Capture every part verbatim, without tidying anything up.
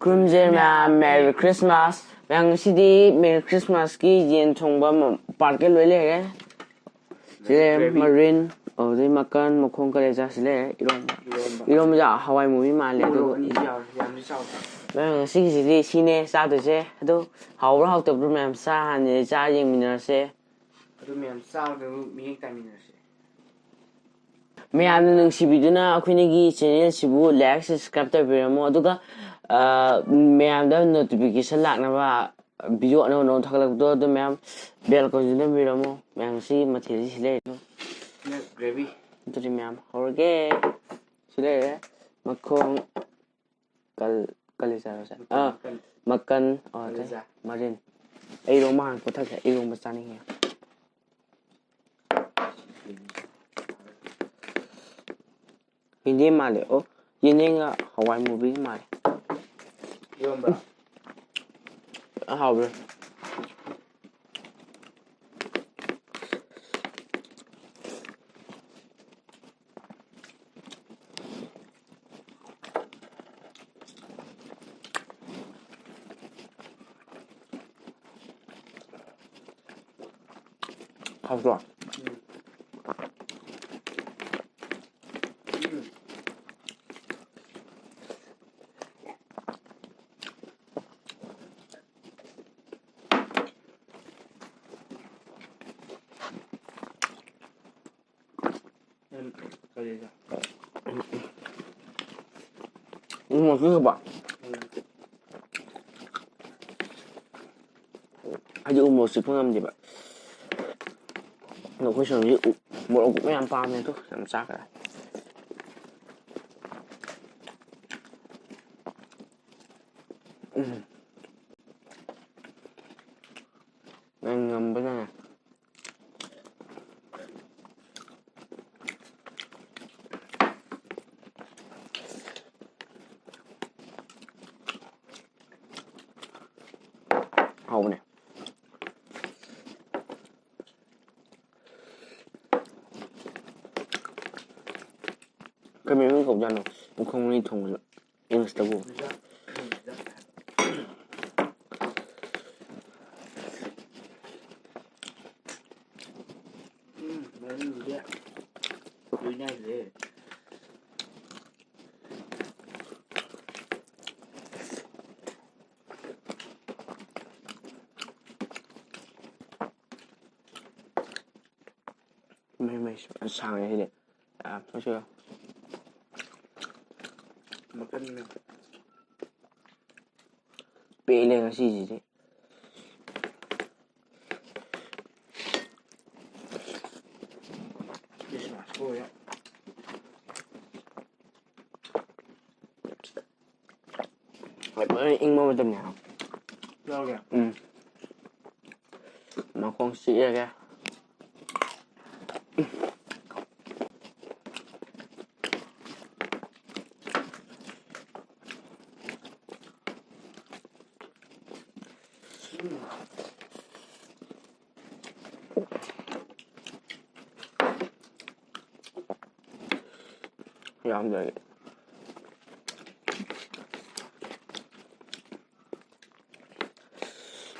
ꯈꯨꯔꯨꯝꯖꯔꯤ ꯃꯌꯥꯝ, Merry Christmas꯫ ꯃꯌꯥꯝ, ꯉꯁꯤꯗꯤ Merry Christmas ꯀꯤ ꯌꯦꯟ ꯊꯣꯡꯕ ꯃ-, part ꯀꯩ ꯂꯣꯏ ꯂꯩꯔꯦ꯫ ꯁꯤ ꯂꯩꯔꯦ, gravy꯫ ꯃꯔꯤꯟ, ꯑꯗꯨꯗꯩ ꯃꯀꯟ, ꯃꯈꯣꯡ, ꯀꯂꯦꯖꯥ ꯁꯤ ꯂꯩꯔꯦ, ꯏꯔꯣꯝꯕ꯫ ꯏꯔꯣꯝꯕ꯫ ꯏꯔꯣꯝꯕꯁꯦ ꯍꯋꯥꯏ ꯃꯨꯕꯤ ꯃꯥꯜꯂꯦ, ꯃꯣꯔꯣꯛ ꯑꯗꯨꯒ ꯑꯅꯤꯁꯨ ꯌꯥꯎꯔꯦ, ꯌꯥꯝꯗꯤ ꯆꯥꯎꯗꯦ꯫ ꯃꯌꯥꯝ, ꯉꯁꯤꯒꯤꯁꯤꯗꯤ ꯁꯤꯅꯦ ꯆꯥꯗꯣꯏꯁꯦ꯫ ꯑꯗꯣ ꯍꯥꯎꯕ꯭ꯔꯥ ꯍꯥꯎꯇꯕ꯭ꯔꯥ ꯃꯌꯥꯝ ꯆꯥ ꯍꯥꯟꯅ ꯆꯥ ꯌꯦꯡꯃꯤꯟꯅꯔꯁꯦ꯫ ꯑꯗꯨ ꯃꯌꯥꯝ ꯆꯥꯕꯗꯨ ꯃꯤꯠꯌꯦꯡ ꯇꯥꯃꯤꯟꯅꯔꯁꯦ꯫ ꯃꯌꯥꯝꯅ ꯅꯨꯡꯁꯤꯕꯤꯗꯨꯅ ꯑꯩꯈꯣꯏꯅꯒꯤ channel ꯁꯤꯕꯨ like, subscribe ꯇꯧꯕꯤꯔꯝꯃꯣ꯫ ꯑꯗꯨꯒ, ꯑ, ꯃꯌꯥꯝꯗ notification ꯂꯥꯛꯅꯕ video ꯑꯅꯧ ꯑꯅꯧ ꯊꯥꯒꯠꯂꯛꯄꯗꯣ ꯑꯗꯨ ꯃꯌꯥꯝ bell ꯀꯣꯟꯁꯨ ꯅꯝꯕꯤꯔꯝꯃꯣ꯫ ꯃꯌꯥꯝ ꯉꯁꯤꯒꯤ ꯃꯊꯦꯜꯁꯤ ꯁꯤ ꯂꯩꯔꯦ꯫ Gravy꯫ ꯑꯗꯨꯗꯤ ꯃꯌꯥꯝ ꯍꯧꯔꯒꯦ꯫ ꯁꯤ ꯂꯩꯔꯦ꯫ ꯃꯈꯣꯡ, ꯀꯜ-, ꯀꯂꯦꯖꯥꯔꯣ ꯁꯦ? ꯃꯀꯟ, ꯑꯥ, ꯃꯀꯟ꯫ ꯃꯀꯟ, ꯑꯣ, ꯀꯂꯦꯖꯥ꯫ ꯃꯔꯤꯟ꯫ ꯑꯩ ꯏꯔꯣꯝꯕ ꯍꯥꯟꯅ ꯄꯨꯊꯛꯀꯦ꯫ ꯑꯩ ꯏꯔꯣꯝꯕ ꯆꯥꯅꯤꯡꯉꯦ꯫ ꯌꯦꯟꯗꯦꯝ ꯃꯥꯜꯂꯦ꯫ ꯑꯣ, ꯌꯦꯟꯗꯦꯝꯒ ꯍꯋꯥꯏ ꯃꯨꯕꯤꯒ ꯃꯥꯜꯂꯦ꯫ ꯏꯔꯣꯝꯕ꯫ ꯍꯥꯎꯕ꯭ꯔꯥ? ꯍꯥꯎꯕ꯭ꯔꯣ? ꯎꯝ꯫ ꯎꯝ꯫ ꯎꯝ, ꯀꯔꯤꯒ? ꯎꯝ, ꯃꯣꯔꯣꯛꯁꯨ ꯍꯦꯛꯄ꯫ ꯎꯝ꯫ ꯑꯩꯗꯤ ꯎ ꯃꯣꯔꯣꯛ ꯆꯤꯛꯄ ꯉꯝꯗꯦꯕ꯫ ꯑꯗꯣ ꯑꯩꯈꯣꯏ ꯁꯣꯝꯒꯤ ꯎ ꯃꯣꯔꯣꯛ ꯃꯌꯥꯝ ꯄꯥꯝꯃꯦ ꯑꯗꯣ ꯌꯥꯝ ꯆꯥꯈ꯭ꯔꯦ꯫ ꯎꯝ꯫ ꯅꯪ ꯉꯝꯕꯅ꯫ ꯍꯥꯎꯕꯅꯦ꯫ ꯀꯩ ꯃꯃꯤꯡ ꯀꯧꯖꯥꯠꯅꯣ? ꯃꯈꯣꯡ ꯃꯔꯤ ꯊꯣꯡꯕꯗꯣ꯫ English ꯇꯕꯨ꯫ ꯍꯥꯏꯁꯦ꯫ ꯃꯩ ꯃꯩ ꯁꯥꯡꯉꯦ ꯁꯤꯗꯤ꯫ ꯑꯥ, ꯃꯁꯤꯒ꯫ ꯃꯈꯟ ꯄꯦꯜꯂꯦ ꯉꯁꯤꯁꯤꯗꯤ꯫ Christmas ꯀꯣꯏꯔꯦ꯫ ꯍꯣꯏ, ꯐꯖꯅ ꯏꯪꯕ ꯃꯇꯝꯅꯦ ꯍꯥꯏꯕ꯫ ꯌꯥꯎꯔꯒꯦ? ꯎꯝ꯫ ꯃꯈꯣꯡ ꯆꯤꯛꯑꯒꯦ꯫ ꯌꯥꯝꯗ꯭ꯔꯗꯤ꯫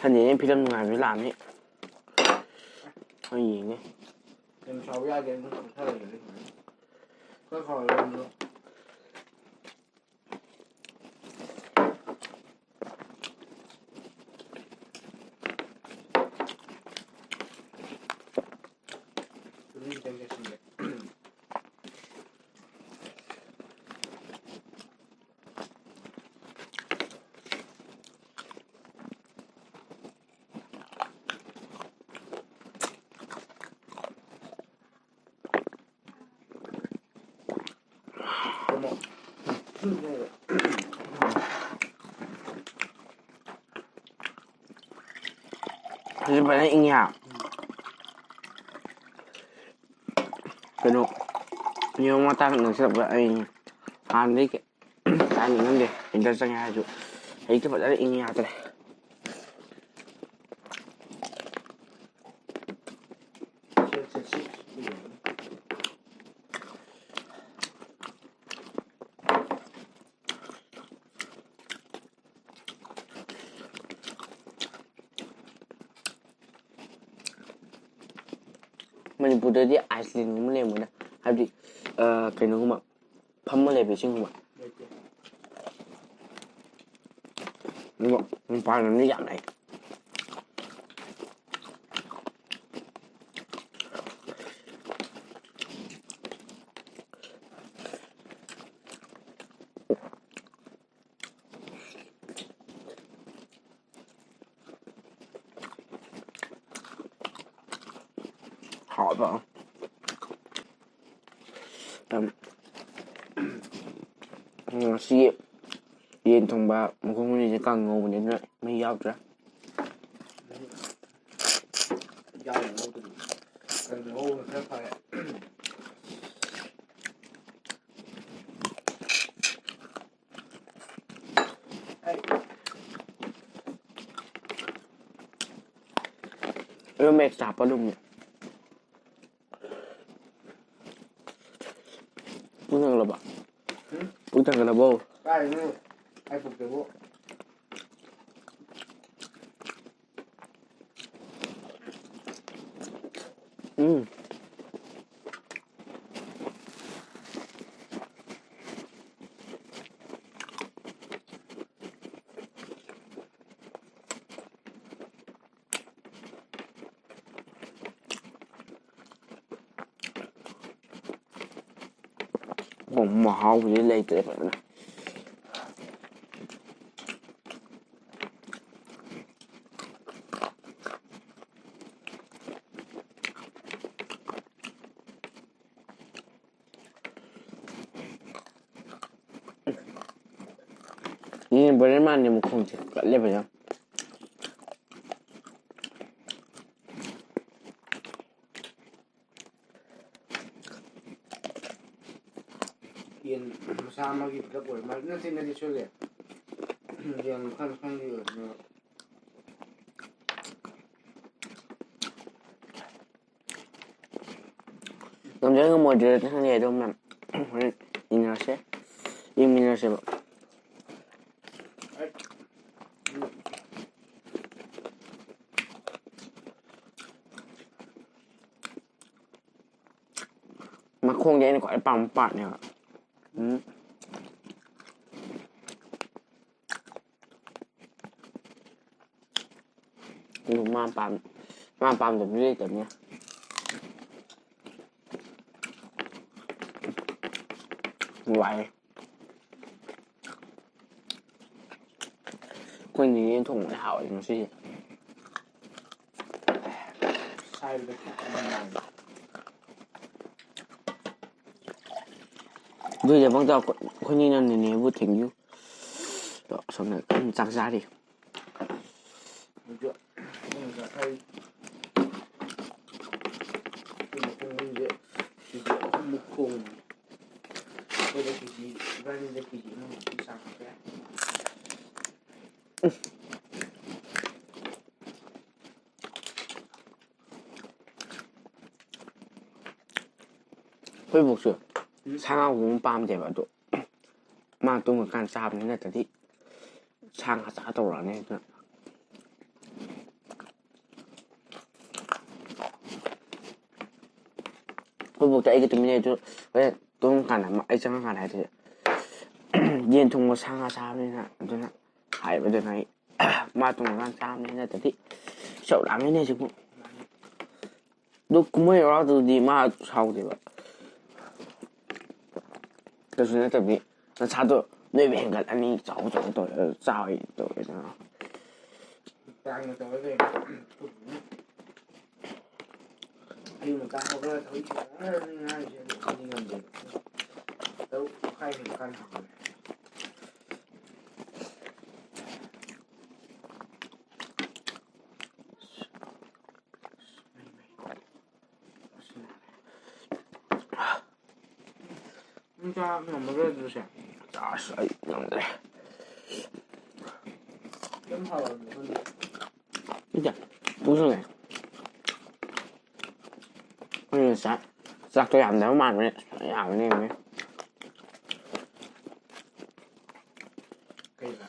ꯁꯟꯗꯦꯅꯦ ꯐꯤꯂꯝ ꯅꯨꯡꯉꯥꯏꯕꯁꯨ ꯂꯥꯛꯑꯝꯅꯤ꯫ ꯍꯣꯏ, ꯌꯦꯡꯅꯤ꯫ ꯌꯥꯝ ꯁꯥꯎ ꯌꯥꯗꯦ, ꯑꯗꯨꯝ ꯆꯠꯊꯔꯒꯦ꯫ ꯈꯔ ꯁꯥꯎꯔꯒ ꯑꯗꯨꯝ꯫ ꯍꯧꯖꯤꯛ ꯐꯖꯅ ꯏꯪꯉꯤ ꯍꯥ? ꯀꯩꯅꯣ, ꯅꯤꯌꯣꯝ ꯃꯇꯥꯡ ꯅꯛꯁꯤꯜꯂꯛꯄ ꯑꯩ ꯍꯥꯟꯅꯗꯒꯤ ꯆꯥꯅꯤꯡꯉꯝꯗꯦ꯫ ꯋꯤꯟꯇꯔ ꯆꯪꯉꯦ ꯍꯥꯏꯔꯁꯨ ꯍꯧꯖꯤꯛꯇꯤ ꯐꯖꯅ ꯏꯪꯉꯤ ꯌꯥꯗ꯭ꯔꯦ꯫ ꯃꯅꯤꯄꯨꯔꯗꯗꯤ ꯑꯥꯏꯁꯂꯦꯟꯒꯨꯝꯕ ꯂꯩꯔꯝꯒꯗ꯭ꯔꯥ? ꯍꯥꯏꯕꯗꯤ ꯑ, ꯀꯩꯅꯣꯒꯨꯝꯕ, ꯐꯝꯃ ꯂꯩꯕ ꯏꯁꯤꯡꯒꯨꯝꯕ꯫ ꯂꯩꯇꯦ꯫ ꯑꯗꯨꯒ ꯃꯄꯥꯟ ꯂꯝꯗ ꯌꯥꯝ ꯂꯩ꯫ ꯍꯥꯎꯕ꯫ ꯌꯥꯝ, ꯉꯁꯤ ꯌꯦꯟ ꯊꯣꯡꯕ ꯃꯈꯣꯡ ꯃꯔꯤꯁꯦ ꯀꯥꯡꯉꯧꯕꯅꯦ, ꯑꯗꯨꯅ ꯃꯍꯤ ꯌꯥꯎꯗ꯭ꯔꯦ꯫ ꯌꯥꯎꯗ꯭ꯔꯦ꯫ ꯀꯩꯅꯣ ꯉꯧꯕꯅ ꯈꯔ ꯐꯔꯦ꯫ ꯑꯩ ꯑꯗꯨꯝ extra ꯍꯥꯞꯄ ꯑꯗꯨꯝꯅꯦ꯫ ꯄꯨꯛ ꯊꯟꯒꯠꯂꯕ? ꯎꯝ? ꯄꯨꯛ ꯊꯟꯒꯠꯂꯕꯣ? ꯀꯥꯏꯗꯩꯅꯣ? ꯑꯩ ꯄꯨꯛꯇꯕꯨ꯫ ꯎꯝ꯫ ꯑꯣ, ꯃꯍꯥꯎꯁꯤꯗꯤ ꯂꯩꯇ꯭ꯔꯦ ꯐꯖꯅ꯫ ꯌꯦꯟ ꯕꯣꯏꯂꯔ ꯃꯥꯟꯗꯦ, ꯃꯈꯣꯡꯁꯦ ꯀꯜꯂꯦ ꯐꯖꯅ꯫ ꯌꯦꯟ ꯃꯆꯥ ꯑꯃꯒꯤ ꯄꯨꯂꯞ ꯑꯣꯏꯔ ꯃꯥꯜꯂꯦ꯫ ꯅꯠꯇꯦ, ꯅꯠꯇꯦ, ꯁꯣꯏꯒ꯭ꯔꯦ꯫ ꯌꯦꯟ ꯃꯈꯜ ꯃꯈꯜꯒꯤ ꯑꯣꯏꯕꯅꯦꯕ꯫ ꯉꯝꯖꯔ ꯉꯝꯃꯣꯏꯗ꯭ꯔꯗꯤ ꯈꯪꯗꯦ, ꯑꯗꯣ ꯃꯌꯥꯝ ꯍꯣꯔꯦꯟ ꯌꯦꯡꯅꯔꯁꯦ, ꯌꯦꯡꯃꯤꯟꯅꯔꯁꯦꯕ꯫ ꯈꯣꯡꯗꯤ ꯑꯩꯅ ꯈ꯭ꯋꯥꯏ ꯄꯥꯝꯕ ꯄꯥꯔꯠꯅꯦꯕ꯫ ꯎꯝ꯫ ꯑꯗꯨ ꯃꯥ ꯄꯥꯝ-, ꯃꯥ ꯄꯥꯝꯗꯕꯗꯤ ꯂꯩꯇꯕꯅꯤ꯫ ꯅꯨꯡꯉꯥꯏꯔꯦ꯫ ꯑꯩꯈꯣꯏ ꯅꯦꯅꯦꯅ ꯊꯣꯡꯕꯅ ꯍꯥꯎꯋꯦ ꯉꯁꯤꯁꯦ꯫ ꯁꯥꯏꯕꯗ ꯈꯤꯇꯪ ꯅꯨꯡꯉꯥꯏꯕ꯫ ꯑꯗꯨꯏꯗꯤ ꯄꯪꯆꯥ ꯑꯩꯈꯣꯏꯅꯤꯅ ꯅꯦꯅꯦꯕꯨ thank you꯫ ꯑꯗꯣ ꯑꯁꯣꯝꯗ ꯀꯟꯅ ꯆꯥꯛ ꯆꯥꯔꯤ꯫ ꯑꯗꯨ ꯑꯗꯨꯝ ꯆꯥꯊꯔꯤ꯫ ꯑꯩꯈꯣꯏ ꯃꯈꯣꯡ ꯑꯍꯨꯝꯁꯦ ꯀꯦ ꯖꯤ ꯑꯍꯨꯝꯃꯨꯛ ꯊꯣꯡꯉꯤ꯫ ꯑꯩꯈꯣꯏꯗ ꯀꯦ ꯖꯤ, ꯏꯕꯥꯅꯤꯗ ꯀꯦ ꯖꯤ ꯑꯃꯃꯨꯛꯀꯤ ꯆꯥꯡ ꯍꯥꯞꯄ ꯌꯥꯏ꯫ ꯑꯩꯈꯣꯏ ꯕꯣꯛꯁꯨ ꯎꯝ꯫ ꯁꯥ ꯉꯥꯒꯨꯝꯕ ꯄꯥꯝꯗꯦꯕ, ꯑꯗꯣ ꯃꯥ ꯇꯨꯝꯈ꯭ꯔꯀꯥꯟꯗ ꯆꯥꯕꯅꯤ, ꯅꯠꯇ꯭ꯔꯗꯤ ꯁꯥ ꯉꯥ ꯆꯥ ꯇꯧꯔꯛꯑꯅꯤ꯫ ꯑꯗꯨꯅ ꯑꯩꯈꯣꯏ ꯕꯣꯛꯇ ꯑꯩꯒ ꯇꯨꯃꯤꯟꯅꯩ, ꯑꯗꯨ ꯍꯣꯔꯦꯟ ꯇꯨꯝ ꯀꯥꯟꯗ ꯑꯃ ꯑꯩ ꯆꯪꯉꯀꯥꯟꯗ ꯍꯥꯏꯗꯤ, ꯌꯦꯟ ꯊꯣꯡꯕ ꯁꯥ ꯉꯥ ꯆꯥꯕꯅꯤꯅ, ꯑꯗꯨꯅ ꯍꯥꯏꯕꯗꯨꯅ ꯑꯩ ꯃꯥ ꯇꯨꯝꯈ꯭ꯔꯀꯥꯟꯗ ꯆꯥꯕꯅꯤ, ꯅꯠꯇ꯭ꯔꯗꯤ ꯆꯧ ꯂꯥꯝꯃꯤꯅꯦ ꯍꯧꯖꯤꯛꯄꯨ꯫ ꯑꯗꯨ ꯀꯨꯝꯍꯩ ꯍꯔꯥꯎꯗꯨꯗꯤ ꯃꯥ ꯁꯥꯎꯗꯦꯕ꯫ ꯀꯩꯁꯨ ꯅꯠꯇꯕꯤ ꯅꯁꯥꯗꯣ ꯅꯣꯏꯕ ꯍꯦꯟꯒꯠꯂꯅꯤ, ꯆꯥꯎ ꯆꯥꯎ ꯇꯧꯔꯦ, ꯆꯥꯎ ꯇꯧꯔꯦꯗꯅ꯫ ꯇꯥꯡꯅ ꯇꯧꯔ ꯂꯩꯔꯦ꯫ ꯑꯌꯨꯛ ꯉꯟꯇꯥ ꯍꯧꯒꯠꯂꯒ ꯊꯕꯛ ꯊꯤꯔꯒ ꯉꯥꯡꯉꯤꯁꯦ ꯑꯗꯨ ꯈꯪꯗꯤ ꯉꯝꯗꯦꯕ꯫ ꯇꯔꯨꯛ ꯃꯈꯥꯏ ꯍꯦꯟꯕ ꯀꯥꯟꯗ ꯍꯧꯒꯠꯂꯦ꯫ ꯅꯪ ꯆꯥ ꯉꯝꯃꯔꯣꯏ ꯑꯗꯨꯁꯦ꯫ ꯑꯁ, ꯑꯩ ꯉꯝꯗ꯭ꯔꯦ꯫ ꯀꯩꯝ ꯍꯥꯎꯔꯝꯃꯣꯏ ꯈꯪꯗꯦ꯫ ꯅꯠꯇꯦ, ꯄꯨꯛꯁꯨꯅꯦ꯫ ꯑꯩꯅ ꯆꯥꯛ, ꯆꯥꯛꯇꯣ ꯌꯥꯝꯗꯕ ꯃꯥꯟꯕꯅꯦ꯫ ꯌꯥꯝꯕꯅꯦ, ꯌꯥꯝꯕꯅꯦ꯫ ꯀꯩꯕ?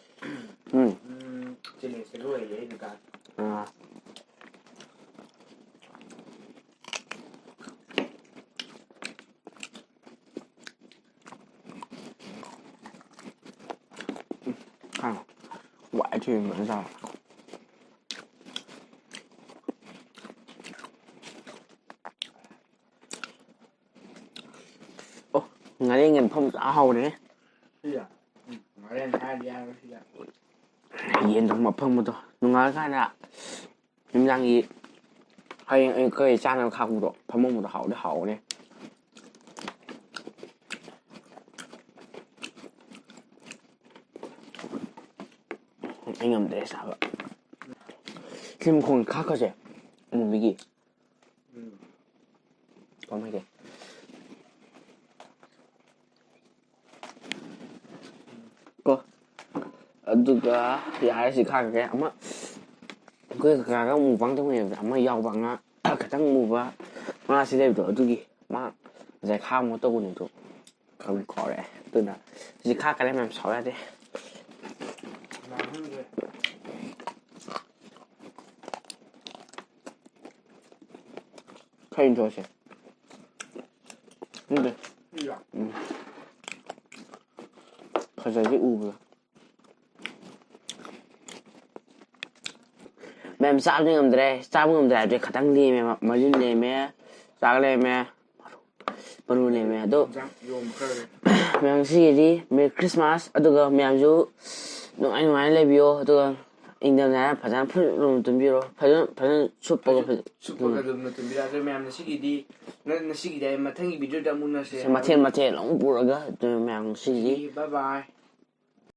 ꯎꯝ꯫ ꯎꯝ, challenge ꯂꯣꯏꯔꯦ ꯑꯩ ꯗꯨꯀꯥꯟ꯫ ꯑꯥ꯫ ꯋꯥꯏ ꯊꯣꯏꯕ ꯆꯥꯕ꯫ ꯑꯣ, ꯉꯥꯔꯦꯟꯒꯤ ꯃꯐꯝ ꯆꯥ ꯍꯥꯎꯔꯦ꯫ ꯁꯤꯗ꯫ ꯎꯝ, ꯉꯥꯔꯦꯟ ꯍꯥꯏꯔꯗꯤ ꯌꯥꯔꯣꯏ ꯁꯤꯗ꯫ ꯌꯦꯟ ꯊꯣꯡꯕ ꯑꯐꯪꯕꯗꯣ ꯅꯣꯡꯉꯥꯜꯂꯀꯥꯟꯗ ꯅꯨꯃꯤꯗꯥꯡꯒꯤ ꯍꯌꯦꯡ ꯑꯌꯨꯛ ꯀꯩ ꯆꯥꯅꯕ ꯈꯥꯛꯄꯗꯣ ꯐꯝꯃꯝꯕꯗꯣ ꯍꯥꯎꯗꯤ ꯍꯥꯎꯕꯅꯦ꯫ ꯑꯩ ꯉꯝꯗ꯭ꯔꯦ ꯆꯥꯕ꯫ ꯁꯤ ꯃꯈꯣꯡ ꯈꯥꯛꯀꯁꯦ ꯃꯨꯕꯤꯒꯤ꯫ ꯎꯝ꯫ ꯀꯃꯥꯏꯅ ꯇꯧ? ꯀꯣ꯫ ꯑꯗꯨꯒ ꯌꯥꯔꯦ ꯁꯤ ꯈꯥꯛꯀꯦ꯫ ꯑꯃ ꯑꯩꯈꯣꯏ ꯀꯀꯥꯒ ꯑꯃꯨꯛ ꯄꯥꯡ ꯇꯧꯃꯤꯟꯅꯕꯗ ꯑꯃ ꯌꯥꯎꯕ ꯑꯉꯥꯡ ꯈꯤꯇꯪ ꯃꯨꯕ ꯃꯥ ꯁꯤ ꯂꯩꯕꯗꯣ ꯑꯗꯨꯒꯤ ꯃꯥ ꯉꯁꯥꯏ ꯈꯥꯛ ꯑꯃꯨꯛ ꯇꯧꯕꯅꯦ ꯑꯗꯣ ꯈꯪ ꯀꯥꯎꯔꯦ꯫ ꯑꯗꯨꯅ ꯁꯤ ꯈꯥꯛꯀꯅꯤ ꯃꯌꯥꯝ ꯁꯥꯎ ꯌꯥꯗꯦ꯫ ꯈꯔ ꯌꯦꯡꯊꯣꯛꯑꯁꯦ꯫ ꯈꯪꯗꯦ꯫ ꯎꯝ꯫ ꯐꯖꯗꯤ ꯎꯕ꯭ꯔꯥ? ꯃꯌꯥꯝ ꯆꯥꯕꯗꯤ ꯉꯝꯗ꯭ꯔꯦ꯫ ꯆꯥꯕ ꯉꯝꯗ꯭ꯔꯦ ꯍꯥꯏꯕꯗꯤ ꯈꯇꯪ ꯂꯦꯝꯃꯦꯕ꯫ ꯃꯔꯤꯟ ꯂꯦꯝꯃꯦ, ꯆꯥꯛ ꯂꯦꯝꯃꯦ, ꯃꯔꯨ ꯂꯦꯝꯃꯦ꯫ ꯑꯗꯣ ꯏꯟꯖꯥꯡ ꯌꯣꯟꯕ ꯈꯔ ꯂꯩ꯫ ꯃꯌꯥꯝ ꯉꯁꯤꯒꯤꯗꯤ Merry Christmas꯫ ꯑꯗꯨꯒ ꯃꯌꯥꯝꯁꯨ ꯅꯨꯡꯉꯥꯏ ꯅꯨꯡꯉꯥꯏꯅ ꯂꯩꯕꯤꯌꯣ꯫ ꯑꯗꯨꯒ ꯏꯪꯊꯝꯊꯥꯗ ꯐꯖꯅ ꯐꯨꯔꯤꯠ ꯂꯨꯝꯅ ꯇꯨꯝꯕꯤꯔꯣ꯫ ꯐꯖꯅ ꯐꯖꯅ ꯁꯨꯞꯄꯒ ꯐꯖ-, ꯁꯨꯞꯄꯒ ꯂꯨꯝꯅ ꯇꯨꯝꯕꯤꯔꯣ꯫ ꯑꯗꯨ ꯃꯌꯥꯝ ꯉꯁꯤꯒꯤꯗꯤ, ꯉ-, ꯉꯁꯤꯒꯤꯗꯤ ꯑꯩ ꯃꯊꯪꯒꯤ video ꯗ ꯑꯃꯨꯛ ꯎꯅꯁꯦ꯫ ꯃꯊꯦꯜ ꯃꯊꯦꯜ ꯑꯃꯨꯛ ꯄꯨꯔꯒ ꯑꯗꯨ ꯃꯌꯥꯝ ꯉꯁꯤꯒꯤꯗꯤ꯫ Bye bye꯫